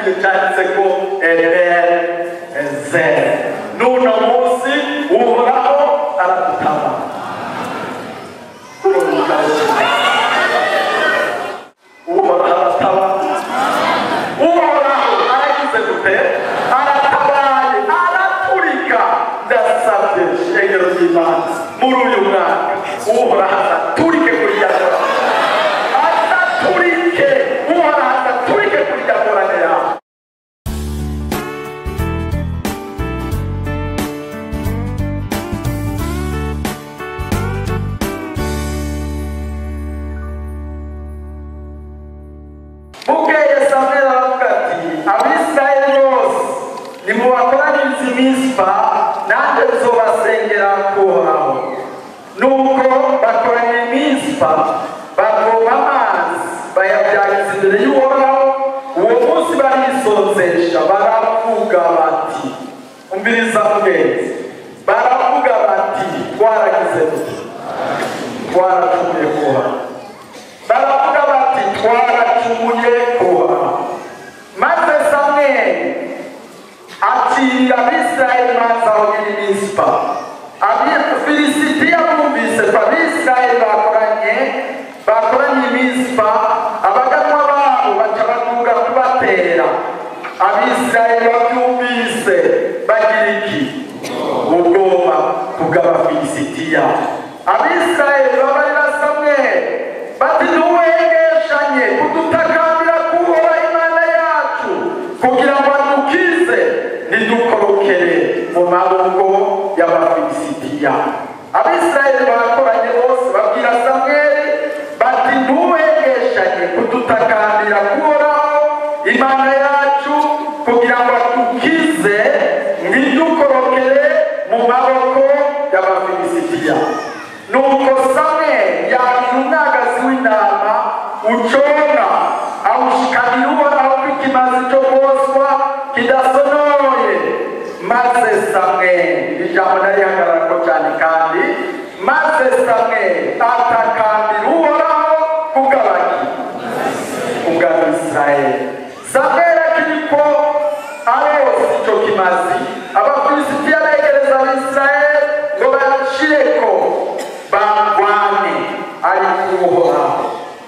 kibuye cyanditse ko Ebenezer. N'uno munsi Uhoraho aradutaba. Uhoraho arataba. Uhoraho aragize gute? Aratabaye, araturika. Ndasabye shengero ry'Imana muri uyu mwaka Uhoraho azaturike kuri ya ngorane, azaturike. Uhoraho azaturike kuri ya ngorane yawe. Bukeye Samweli aravuga ati Abisirayeli bose nimubakoranyirize i Misipa, nanjye nzobasengera Uhoraho. Nuko bakoranya i Misipa, bavoma amazi bayabyagiza imbere y'Uhoraho. Uwo munsi barisonzesha, baravuga bati, umviriza mugenzi, baravuga bati twaragize duti, twaracumuye Uhoraho. Baravuga bati twaracumuye Uhoraho. Maze Samweli acira Abisirayeli imanza aho nyene i Misipa. Abafilisitiya bumvise ko Abisirayeli bakoranye i Misipa, abaganwa babo baca baduga kubatera. Abisirayeli babyumvise bagira iki? Ubwoba kubw'Abafilisitiya. Abisirayeli babarira Samweli bati ntuwegeshanye kudutakambira kuhoraho Imana yacu kugira ngo adukize ntidukorokere mu maboko y'Abafilisitiya. Abisirayeli barakoranye bose babwira Samweli bati ntuwegeshanye kudutakambira kuhoraho Imana yacu kugira ngo adukize ntidukorokere mu maboko y'Abafilisitiya. Nuko Samweli yakira umwagazi w'intama ucona, awushikanira Uhoraho kw'ikimazi cyo koswa kidasonoye. Maze Samweli, ijambo ndarihagararako cyane kandi, maze Samweli atakambira Uhoraho kubw'abaki? Kubw'Abisirayeli. Samweli akiriko arosa ico kimazi, Abafilisitiya begereza Abisirayeli ngo bacireko bagwane, ariko Uhoraho,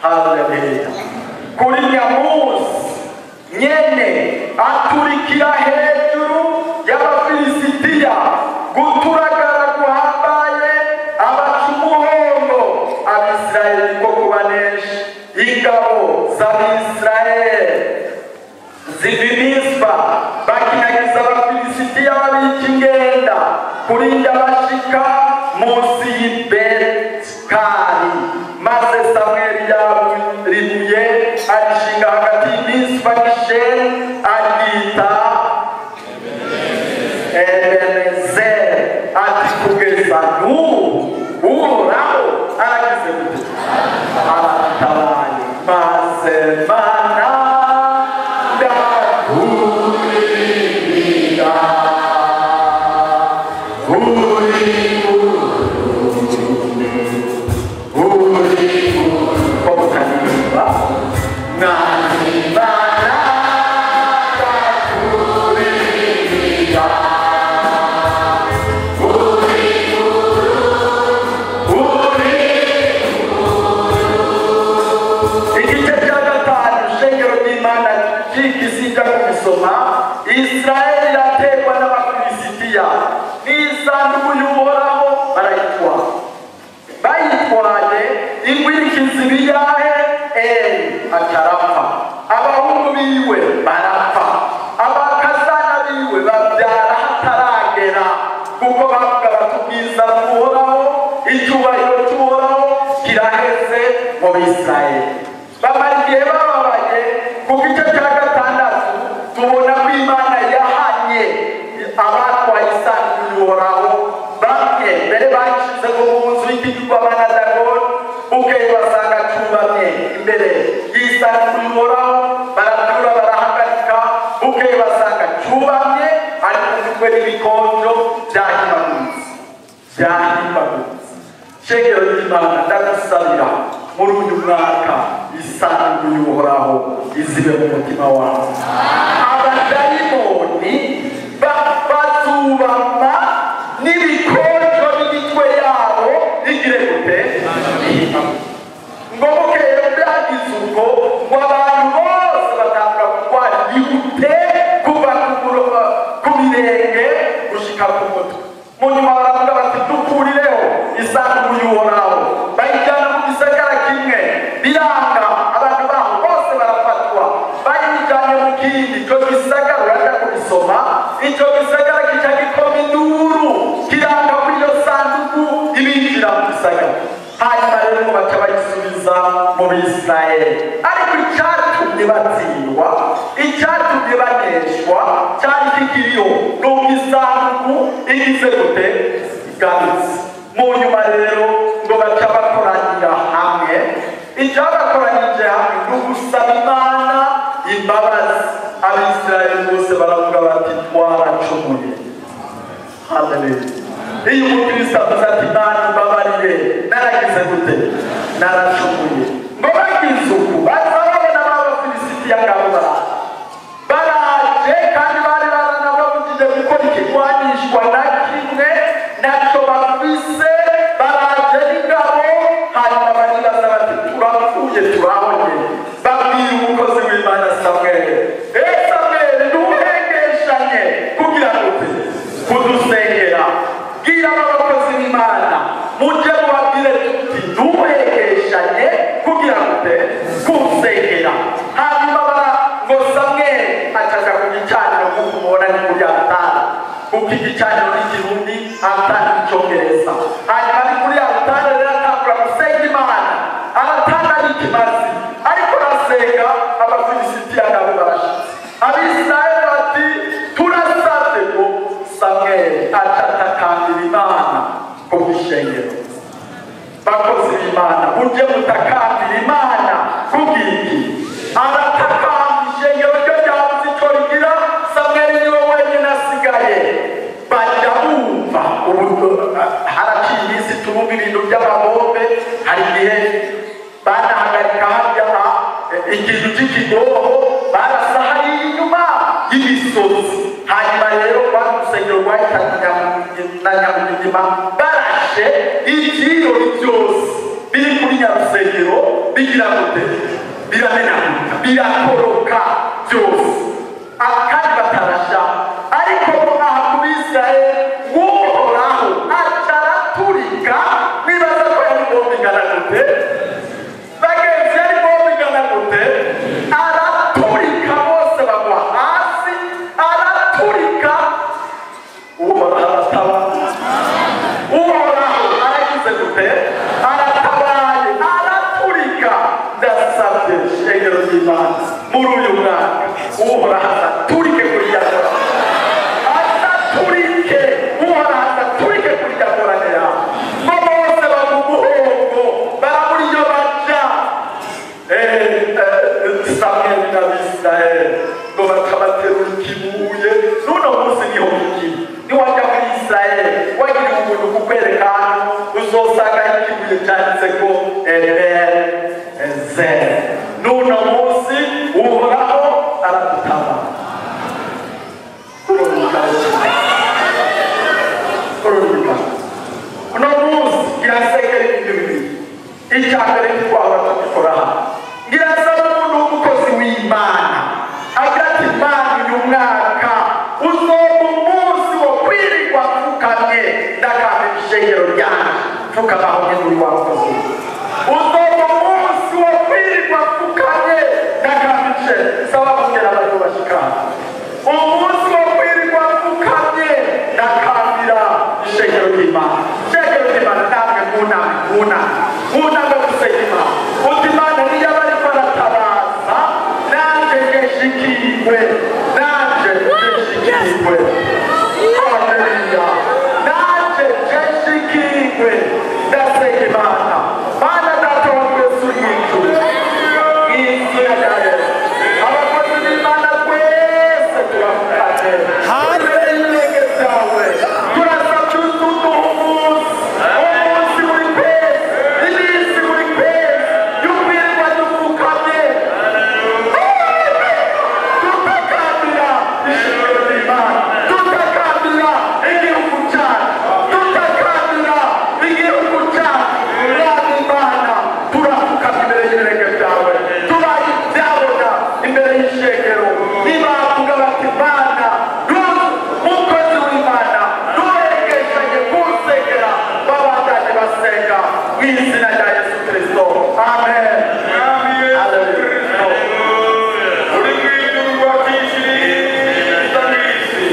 haleluya, kuri nyamunsi nyene aturikira hejuru y'Abafilisitiya guturagara guhambaye, abaca umuhondo. Abisirayeli ko kubanesha ingabo z'Abisirayeli ziva i Misipa, bakinagiza Abafilisitiya babica ingenda kurinda bashika munsi y'i Betikari. Maze Samweli yaribuye arishinga hagati y'Imisipa n'Isheni, aryita Ebenezer, ati kugeza n'ubu Uhoraho aragize gute? Aratabaye. Maze Mana ndakuririmbira, uri uri ko mutaririmba Mwami Mana ndakuririmbira, uri uri. Igice cya gatanu, shengero ry'Imana cy'ikisinja kubisoma. Israeli iraterwa n'Abafilisitiya, n'isanduku y'Uhoraho barayitwara. Bayitwaye ingwirikizi biyahe, Eli acarapfa, abahungu biwe barapfa, abakazana biwe babyara hataragera, kuko bavuga bati ubwiza bw'Uhoraho, icyubahiro cy'Uhoraho kiraheze mu Bisirayeli. Bamara igihe bababaye. Ku gice cya gatandatu tubona ko Imana yahanye abatwaye isanduku y'Uhoraho. Bamwe mbere bashize mu nzu y'ikigirwamana Dagoni, bukeye basanga cyubamye imbere y'isanduku y'Uhoraho, barabyura barahagarika. Bukeye basanga cyubamye ariko umutwe n'ibikonjo byahimaguritse, byahimaguritse. Shengero ry'Imana, ndagusabira muri uyu mwaka Isanduku y'Uhoraho izibe mu mutima wawe. Abadayimoni bazubama n'ibikonjo n'imitwe yabo igire gute? Ngo bukeye byagize ubwo ngo abantu bose batangura kurwara ihute kuva ku birenge gushika ku mutwe. Mu nyuma baravuga bati dukurireho isanduku y'Uhoraho, bayijyana mu gisagara kimwe biranga, abantu baho bose barafatwa, bayijyanye mu kindi. Icyo gisagara uraja kubisoma, icyo gisagara kica gikoma induru kiranga kuri iyo sanduku ibinjira mu gisagara. Hanyuma rero ngo baca bayisubiza mu Bisirayeli. Ariko icyatumye batsindwa, icyatumye baneshwa cyari kikiriho, nuko isanduku igize gute? Igarutse. Mu nyuma rero ngo baca bakoranira hamwe. Icyabakoranyije hamwe ni ugusaba Imana imbabazi. Abisirayeli bose baravuga bati twaracumuye. Haleluya. Iyo umukristo avuze ati Imana imbabarire, naragize gute? Naracumuye. Ngo bagize uku baza babona b'Abafilisitiya ngabo baraje, kandi bari baranababujije gukora ikigwanishwa na kimwe nacyo bafise, baraje n'ingabo. Hanyuma baribaza bati turapfuye, turahonye. Babwira umukozi w'Imana Samweli, Samweli ntuhengeshanye kugira gute? Kudusengera. Bwira abakozi b'Imana mujye mubabwire tuti ntuhengeshanye kugira gute? Kunsengera. Hanyuma ngo Samweli acaja ku gicaniro, nk'uko mubona ni kuri altari, kuko igicaniro ni Ikirundi, altari ni Icyongereza. Hanyuma ni kuri altari rero atangura gusenga Imana, aratanga n'ikimazi, ariko arasenga. Abafilisitiya nabo barashitse. Abisirayeli bati turasabye ko Samweli aca atakambira Imana ku bw'ishengero. Bakozi b'Imana mujye mutakambira Imana kubw'iki? Aratakamba ishengero ryo ryabuze icyo rigira, Samweli niwe wenyine asigaye. Bajya bumva ubu haraciye iminsi turumva ibintu by'amabombe, hari igihe banahagarika harya ikintu cy'ikigoho barasa hariya inyuma y'imisozi. Hanyuma rero rwa rusengero rwahitanye na Nyamugigima, barashe ibyirori byose biri kuri Nyarusengero bigira gute? Biramenagurika, birakoroka byose, kandi batarasha. Ariko aha ku Bisirayeli Uhoraho aca araturika. Nibaza ko yari bombe ingana gute? Bagenzi, yari bombe ingana gute? Araturika, bose bagwa hasi, araturika. Uhoraho arataba, Uhoraho aragize gute? Aratabaye, araturika. Ndasabye ishengero ry'Imana muri uyu mwaka Uhoraho azaturike kuri yakora, azaturike. Uhoraho azaturike kuri yakorane yawe. Ngo bose bagwa umuhongo, barabura iyo baja. Samweli n'Abisirayeli ngo baca baterura ikibuye. N'uno munsi niho bikiri. Niwajya muri Isirayeli wagira umuntu kukwereka hano, uzosanga ikibuye cyanditse ko Ebenezer. N'uno munsi Uhoraho aradutabara. Uno munsi ngira ibintu bibiri. Icya mbere ntitwahora tubikora hano. Ngira nsaba umuntu w'umukozi w'Imana agira ati Imana uyu mwaka uzoba umunsi wo kwirirwa mfukamye ndakamba ishengero ryanje. Mfukama aho nyine uri wa mukozi. Uzoba umunsi wo kwirirwa mfukamye ndakamba ishengero. Saba kugera bariko bashika hano. Umunsi wo kwirirwa mfukamye ndakambira ishengero ry'Imana. Ishengero ry'Imana namwe muname, muname, muname gusenga Imana. Uti Imana niyo bariko baratabaza, nanje ngeshikiwe, nanje ngeshikiwe. Haleluya. Nanje ngeshikiwe. Ndasenga Imana. Mana data y'ibirenge byawe, tubaye ibyabona imbere y'ishengero. Nibavuga bati Mana umukozi w'Imana ntuhengeshanye kunsengera, babandanye basenga mu izina rya Yesu Kristo. Amen. Mwami Yesu Kristo, uri mu ijuru rwakishiriza mu isi,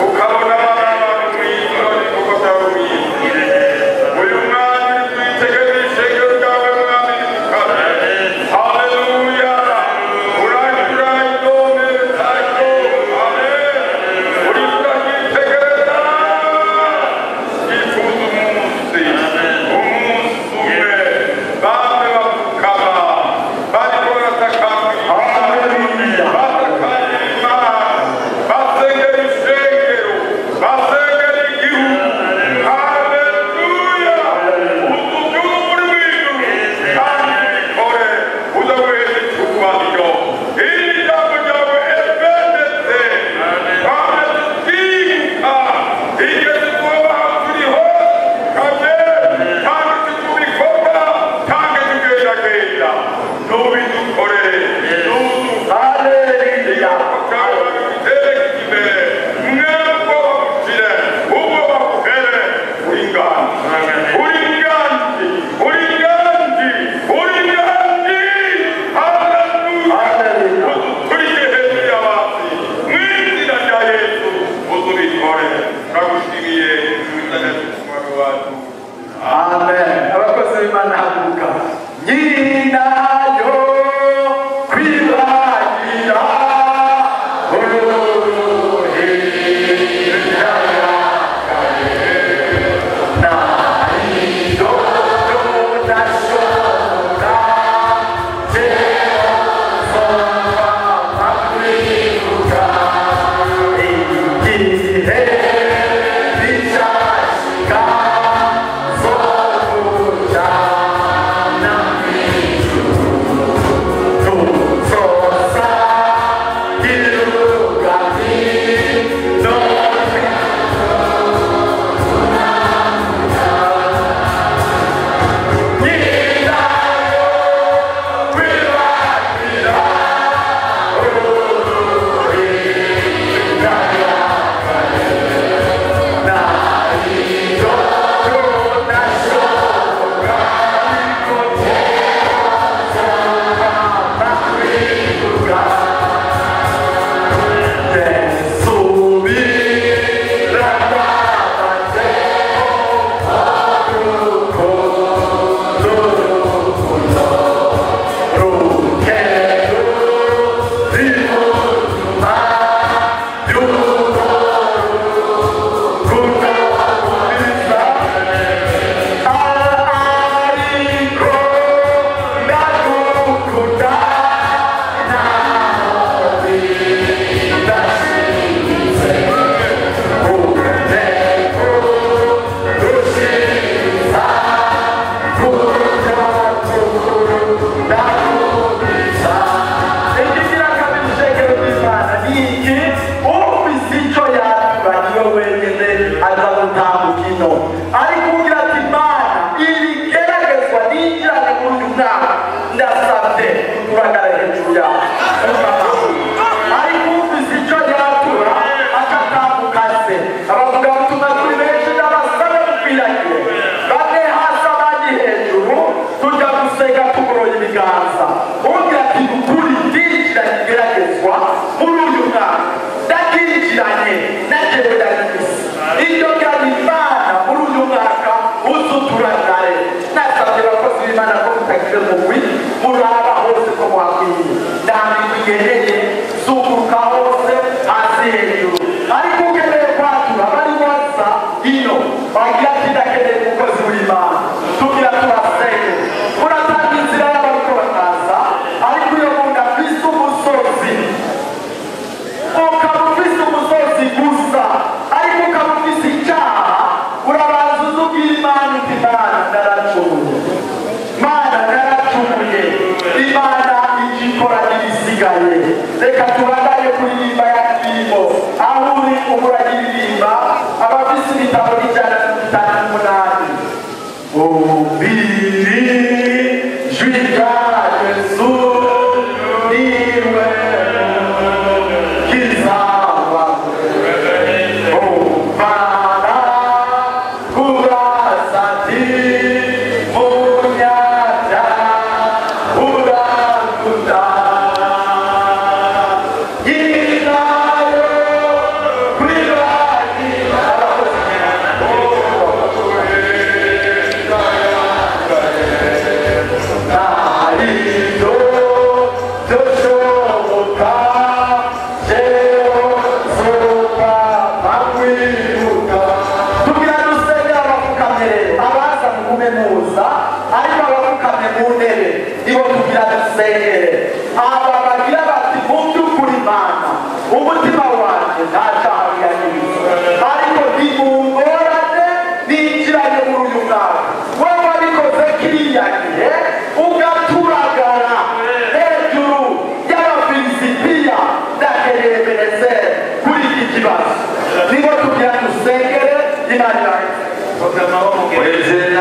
ukabona abana bawe mu isi n'ibikorwa byawe mu isi. Uyu mwami twitegereje ishengero ryawe, Mwami mukame. Haleluya. Urayidome tayo. Amen. Uri kurakitegereza. Yifuza umunsi, umunsi umwe, bamwe bapfukama, bariko baratakambira Haleluya. batakambira Imana, basengera ishengero, basengera igihugu. Haleluya. Utubyuke uri mu ijuru, kandi ubikore, uze guhesha icyubahiro. Iri jambo ryawe ebenetse, twame tutibuka, igeze kuba aho turi hose, kame, kandi tubikorwa, kandi tugendagenda. Nubidukorere, nuduha Haleluya. Amen. Abakozi b'Imana haguruka. Nyinayo kwibagira uruhinja yakaye nayo tudashobora jenosoma kwiruka igihe bishashika zokujana tuzosa irugabi no nyinayo kwibagira uruhinja yakaye nayo tudashobora Ikigira kabiri ishengero ry'Imana ni iki? Ufise ico yatura niwe wenyene aza gutambuka ino. Ariko ugira ati Mana iri geragezwa ninjirane muri uyu mwaka, ndasavye uturagare hejuru yawe. Ariko ufise ico yatura akatambuka se. Abavugabutumwa turi benshi ndabasabe mukwiragiye. Bamwe hasi abandi hejuru, tujya gusenga tugoroye ibiganza. Ugira ati ukuri ndinjiranye igeragezwa muri uyu mwaka, ndakinjiranye natewe ndabibisi. Iryo ryari Imana muri uyu mwaka uzuturagare. Nasabye abakozi b'Imana ko mutagize mugwi, muraba hose ko muhakwiye. Ndambikwa igeneye, zunguruka hose, hasi hejuru. Ariko ukeneye kwatura bari baza ino, bagira ati ndakeneye umukozi w'Imana. Tugira turasenge. Muratanga inzira y'abariko bakaza, ariko iyo muntu afise umusozi, ukaba ufise umusozi gusa, ariko ukaba ufise icyaha, urabanza uze ubwire Imana uti Mana naracumuye, Mana naracumuye, Imana ije ikora n'ibisigaye. Reka tubandanye kuririmba ya ndirimbo, aho uri urayiririmba, abafise ibitabo 158. Ubiri jwi Ibya Yesu niwe mukiza wawe. Umara kurasati munyanja urakuta inayo kwibagira. Narido doshoboka jeozoka bakwibuka. Tugira dusenge abapfukamye rero, abaza mugume muza, ariko abapfukamye mu ntebe nibo tugira dusengere. Aba bagira bati mu by'ukuri Mana, umutima wanjye nta cyaha wiyagiriza, ariko ni mu ngorane ninjiranye muri uyu mwaka. Wowe wabikoze kiriya gihe ugaturagara hejuru y'Abafilisitiya ndakereye Ebenezeri kuri iki kibazo, nibo tugira dusengere. Imana ibahe. Mu izina